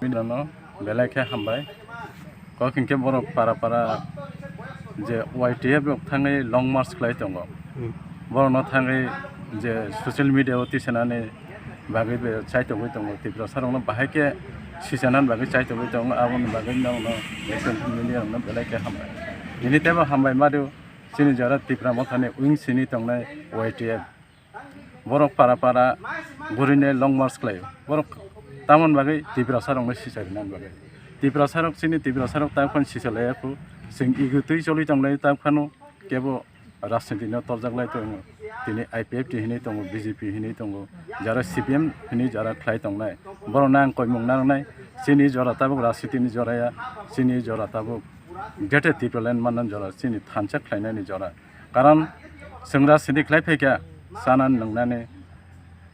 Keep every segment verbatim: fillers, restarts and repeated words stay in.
Bini no belai khe hambai. Kok hinkhe borok para para je Y T F rok thangwi long march khlai tongo. Hmm. Borokno thangwi je social media o tisanani bagwi be chai tongwi tongo. Tiprasa rokno bahai khe sisanani bagwi chai tongwi tongo. Aboni bagwi nokno social media rokno belai khe hambai. Bini teibo hambai madu chini jora Tipra Mothani wing sini tongnai Y T F. Borok para para gurinai long march khlaio. Borok tamoni bagwi Tiprasa rokno sisarina bagwi. Tiprasa rok chini Tiprasa rok ta phano sisalaiya khu. Chwng ego twi choli tonglai ta phano kebo rajniti no torjak lai tongo. Tini I P F T hinwi tongo, B J P hinwi tongo, jara C P M hinwi jara khlai tongnai. Borok nang koimung nangnai. Chini jora tabuk rajniti ni jora ya, chini jora tabuk Greater Tipraland manna jora, chini thansa khlainani jora. Karon chwng rajniti khlai phaikha, chana nwngnani,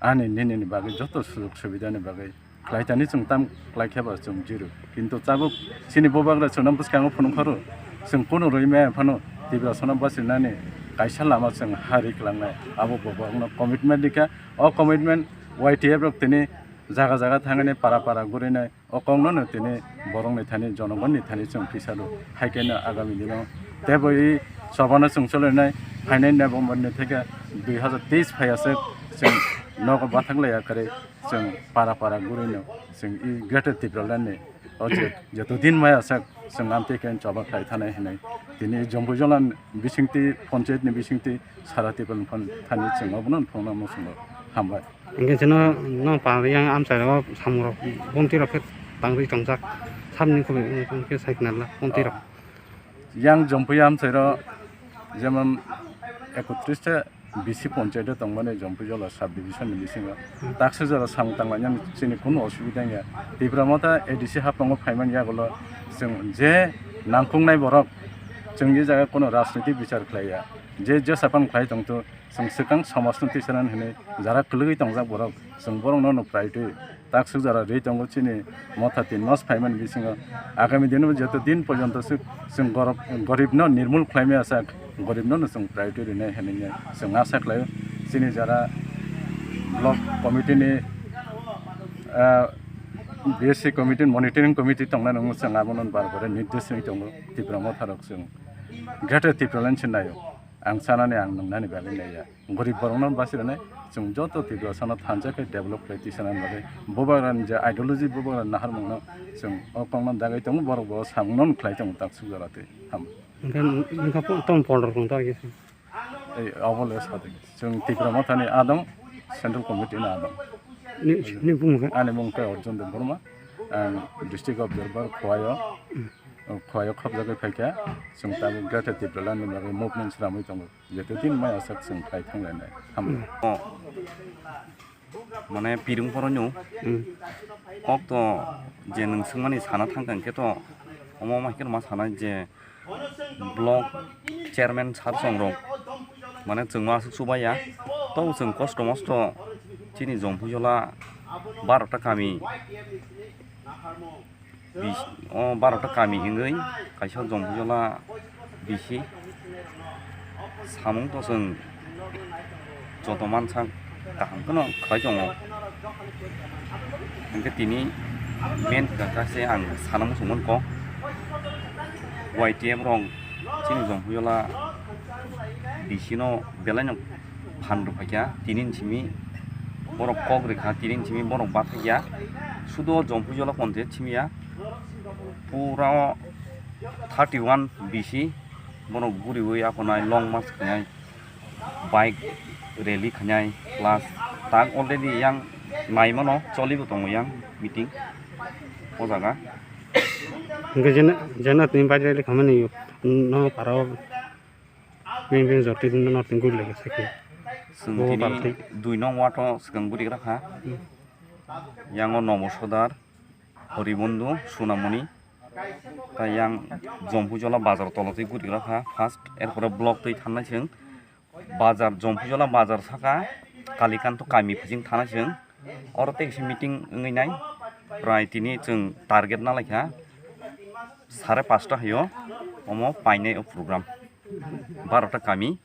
ani nini ni bagwi joto sujog subida ni bagwi khlai tani chwng tam khlai khe ba chwng zero. Kintu tabuk chini bubagra chwngno bwskango phunuk pharo, chwng kunu rwi maya phano Tiprasano bachinani kaisa lama chwng ha ri kwlangnai. Abo bubagno commitment rikha, o commitment Y T F rok tini jaga jaga thangani para para gurinai. O kokno no tini borokni thani, jonogonni thani chwng phisalo. Hai khe no agami dino teibo i sobano chwng cholainai phainai November ni theke dui hazar teis phai aswk chwng nogo bathang lai ya kwrwi chwng para para gurino chwng i Greater Tipraland ni o je joto din mai aswk chwng amtwi khe choba khlai thanai hinwi tini Jompuijola bisingtwi, ponchayat ni bisingtwi, sara Tipraland thani chwng obono phunukna muchungo. Hambai. Hingke chwngno, no pa yang amchairo samungrok bomtwi rok khe tangwi tongjak, sabni khoboi wngkhe sai khna la bomtwi rok. Yang Jompuiya amchairo jemon ekotris ta B C ponchayat o tongmani Jompuijola sub division ni bisingo. Hmm. Taksajora samung tanglainani chini kunu osubida wngya. Tipra Motha A D C haphango phaimani yagulo chwng je nangkuknai borok chwng je jaga kunu rajniti bichar khlaiya. Je jesa phano khlai tongthu, chwng swkang somajno tisanani hinwi jara kwlwgwi tongjak borok, chwng borokno no priority taksuk jora rwi tongo chini Motha tin mas phaimani bisingo. Agami dino joto din porjonto se chwng gorob-, goribno nirmul khlaimaya sak, goribno no chwng priority rwnai hinwi chwng asa khlaio. Chini jara block committee ni, ah, B S C committee, monitoring committee tongnai nungmo chwng abono bar bar nirdesh rwi tongo. Tipra Motha rok chwng Greater Tipraland se naio. Ang chanani, ang nungnani bagwi naiya. Gorib borokno basi rwnai, chwng joto Tiprasano thansa khe develop khlai tisanani bagwi. Bubagrani je ideology, bubagrani naharmungno chwng o kokno dagwi tongo, borok bo samungno khlai tongo taksuk jora twi. Ham. Hwnkhe, hwnkhe po-, tong polrok wng ta khe. Ei, obo le sa de. Chwng Tipra Mothani adong, Central Committee ni adong. Ni, ni bumung khe? Ani mung khe Arjun Debbarma, ang District Observer Khowai o. Hmm. O Khowai-o khopjagwi phaikha, chwng tabuk Greater Tipraland ni bagwi movement swnamwi tongo. Jeto din maya sak chwng phai thanglainai. Hambai. O, mane pirung phoro nw. Hmm. Kok to je nwng swngmani sana thangkha hwnkhe to, omo ma hwnkhe ma sana je block chairman sir song rok, mane chwngma aswk chubaia, to chwng kosto mosto chini Jompuijola barota kami. Bis-, o barota kami hingwi kaisa Jompuijola bisi samung to chwng joto mansa kaham kheno khlai tongo. Hingkhe tini main kha se ang sana muchungmani kok Y T F rok chini Jompuijola bisi no belai no phan rwphaikha, tini ni simi borok kok rwkha, tini ni simi borok bathaikya. Sudo Jompuijola ponte simiya pura o thirty one B C borok guriwi aphunai long march khainai, bike rally khainai, plus tak already yang naimano cholibo tongo yang meeting o jaga. Hingke jena, jena tini bike rally khamani no parao. Bini, bini jotoi no tin guri lagi sakhe. Chwng bo tini party. Dui nong wato swkang guri rakha. Hmm. Yang o Nomo Sodar, Horibondu, Sunamoni. Ta yang Jompuijola bazar tolo twi guri rakha first, erpore block twi thangnai chwng. Bazar, Jompuijola bazar saka Kalikanto kami phijing thangnai chwng. Oro tei kisa meeting wngwi nai, prai tini chwng target nalaikha sare pasta haio omo painai o program, barota kami.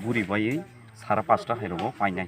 Buri baiwi sara pasta hai rogo painai.